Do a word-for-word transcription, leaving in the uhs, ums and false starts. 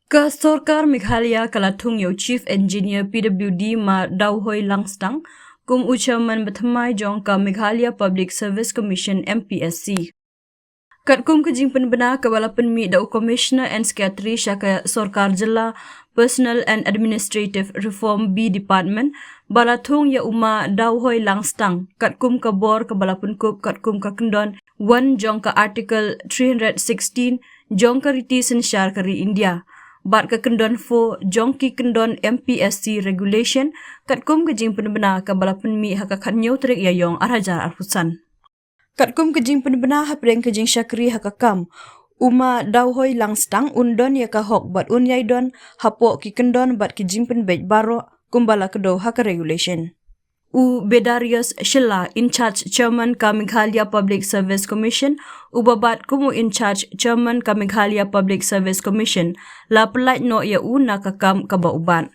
Ka Sorkar Meghalaya ka la thung ïa u Chief Engineer P W D Ma Dawhoi Langstang kum u Chairman bathymmai jong ka Meghalaya Public Service Commission, M P S C. Katkum ka jingpynbna kaba la pynmih da u Commissioner and Secretary sha ka Sorkar Jylla, Personnel and Administrative Reform B Department, ba la thung ïa u Ma Dawhoi Langstang katkum ka bor kaba la pynkup katkum ka kyndon one jong ka Article three hundred sixteen jong ka Riti Synshar ka ri India bad ka kyndon four jong ki kyndon M P S C Regulation, katkum ka jingpynbna kaba la pynmih ha ka khathynñiew tarik Ïaiong arhajar arphew san. Katkum ka jingpynbna hapdeng ka jingshakri ha ka kam, u Ma Dawhoi Langstang un don ïa ka hok bad un ïai don hapoh ki kyndon bad ki jingpynbeit baroh kumba la kdew ha ka Regulation. U Bedarius Shylla, In-charge Chairman ka Meghalaya Public Service Commission, uba bat kum u In-charge Chairman ka Meghalaya Public Service Commission, la pyllait noh ïa u na ka kam kaba u bat.